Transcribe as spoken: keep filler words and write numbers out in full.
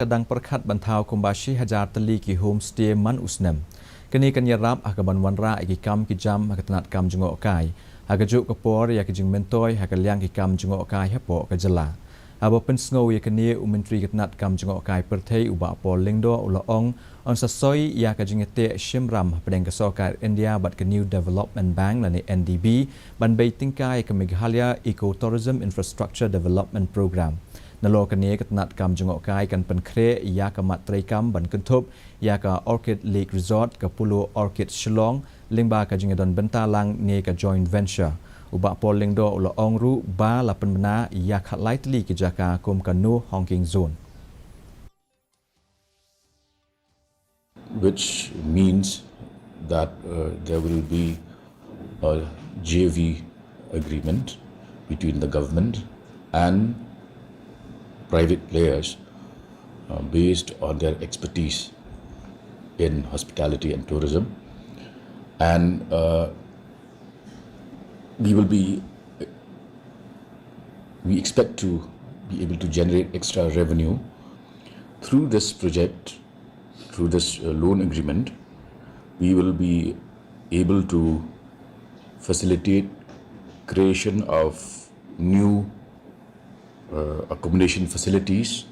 ka dang pyrkhat ban thaw kumba shi hajar tylli ki homestay man u snem. Kane kan ïarap ha kaban wanrah ïa ki kam ki jam ha ka tnat kam jngohkai, ha kajuh ka por ïa ka jingmyntoi ha ka liang ki kam jngohkai hapoh ka jylla. Haba pynsngew ïa kane, u Myntri ka tnat kam jngohkai pyrthei u Bah Paul Lyngdoh u la ong yn sa soi ïa ka jingïateh shimram hapdeng ka sorkar India bad ka New Development Bank lane N D B ban bei tyngkai ïa ka Meghalaya Eco Tourism Infrastructure Development Programme. Nalor kane, ka tnat kam jngohkai kan pynkhreh ïa ka mat treikam ban kynthup ïa ka Orchid Lake Resort, ka Polo Orchid Shillong, lyngba ka jingïadon bynta lang ne ka joint venture. U Bah Paul Lyngdoh u la ong ruh ba la pynbna ïa khatlai tylli ki jaka kum ka No Honking Zone. Which means that uh, there will be a J V agreement between the government and private players uh, based on their expertise in hospitality and tourism. And uh, we will be, we expect to be able to generate extra revenue through this project, through this uh, loan agreement. We will be able to facilitate creation of new uh, accommodation facilities